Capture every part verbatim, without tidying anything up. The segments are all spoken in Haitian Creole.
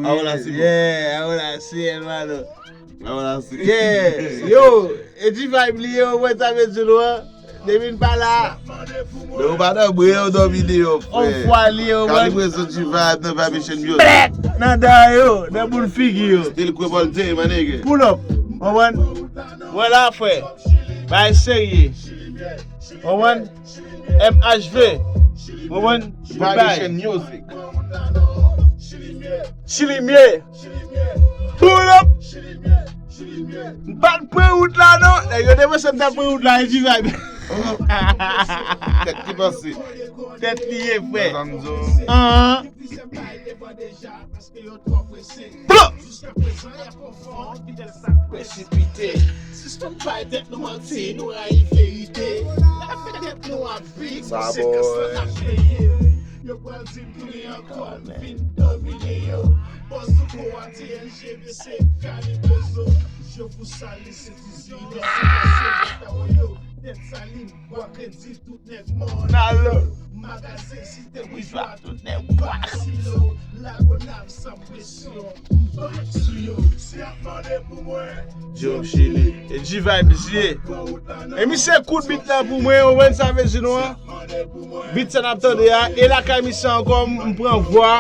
Ahora sí, bro. Yeah, ahora sí, hermano. Ahora sí. Yeah, yo, e G-Vibe li ye, ou wè sa vle di nou an? Depi n pa la. Men ou pa nan bri yo nan videyo, frè. On fwa li ye, ou wè. Kalibre sou G-Vibe nan Vibration Music. Nan dan yo, nan boul figi yo. Still revolte, my nigga. Pull up, ou konprann? Wè la, frè. Bay serye. Ou konprann? M H V. Ou konprann? Vibration Music. Chilimye. Pull up. M pa t pran wout la non. Nèg yo te panse m t ap pran wout la, e G-Vibe. Tèt ki panse. Tèt li ye, frè. Anhan. Blo! Presipite. Sistèm bay tèt nou manti, nou rayi verite. Lafè tèt nou ap viv, konsekans lan n ap peye. Yo pral di m tou li ankò, m fin domine yo. Bòs sou kou a T N G, mesye kalibre zo. Je vous salue, c'est Dizzy, dans ce passé, Tèt sali, bwa kredi, tout nèg mò nan lo. Magazen site boujwa, tout nèg bwa silo. Lagonav san presyon, m bak sou yo. Si y ap mande pou mwen, Joe Chili. E G-Vibe li ye. E misye koud beat la pou mwen, ou konprann sa vle di nou an? Beat sa n ap tande a, e lakay misye ankò, m pran vwa.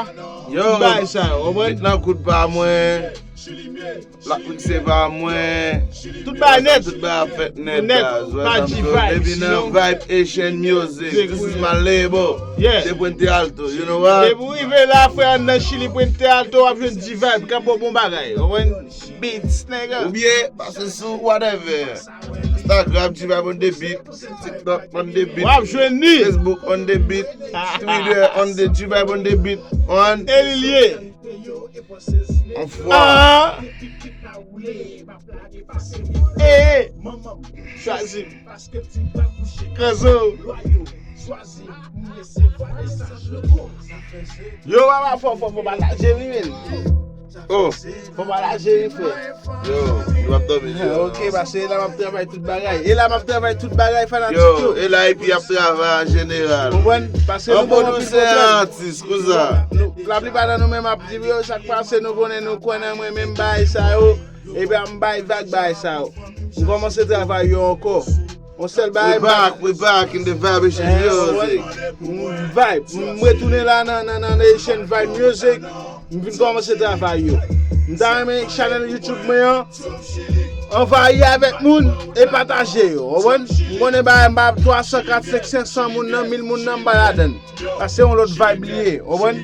Yo, m bay sa yo, ou konprann? Beat lan koud pa mwen. L ap mikse pa mwen. Tout bagay nèt. Tout bagay ap fèt nèt, nèt, baz. Wè pa sa m di w? G-Vibe, depi nan sinon Vibration Music, this is my label. Yeah. De Puente Alto, you know what? Depi w rive la, frè, anndan Chili, Puente Alto, w ap jwenn G-Vibe, k ap ba w bon bagay. Ou konprann? Beats, nèg. Oubyen, pase sou whatever. Instagram, G-Vibe on the beat. TikTok on the beat. W ap jwenn li. Facebook on the beat. Twitter on the G-Vibe on the beat. On. E li l ye. Anfwa. Ah. Eh, eh. Chwazi. Kozo. Yo, papa, fò, fò, fò, pa lage wi, men. Oh. Fò pa lage wi, frè. Yo, nou ap dòmi, yo. Ok, paske la m ap travay tout bagay. E la m ap travay tout bagay, fanatik yo. Yo, e la epi ap travay an jeneral. Konprann? Paske nou bon anpil pwoblèm. An pwodisè, an atis, kouza. Nou, laplipa nan nou menm ap di, yo, sa k pase, nou konnen, nou kwè nan mwen, menm bagay sa yo. Ebyen, m bay vag bagay sa yo. M kòmanse travay yo ankò. Yon sèl bagay, we back, we back in the Vibration Music. M vibe. M retounen la nan, nan, nan Nation Vibe Music. M vin kòmanse travay yo. M ta renmen chanèl YouTube mwen an anvayi avèk moun e pataje yo. Ou konprann? M konnen bagay m pa twa san, kat, senk, senk san moun nan, mil moun nan, m pa ladann. Sa se yon lòt vibe li ye. Ou konprann?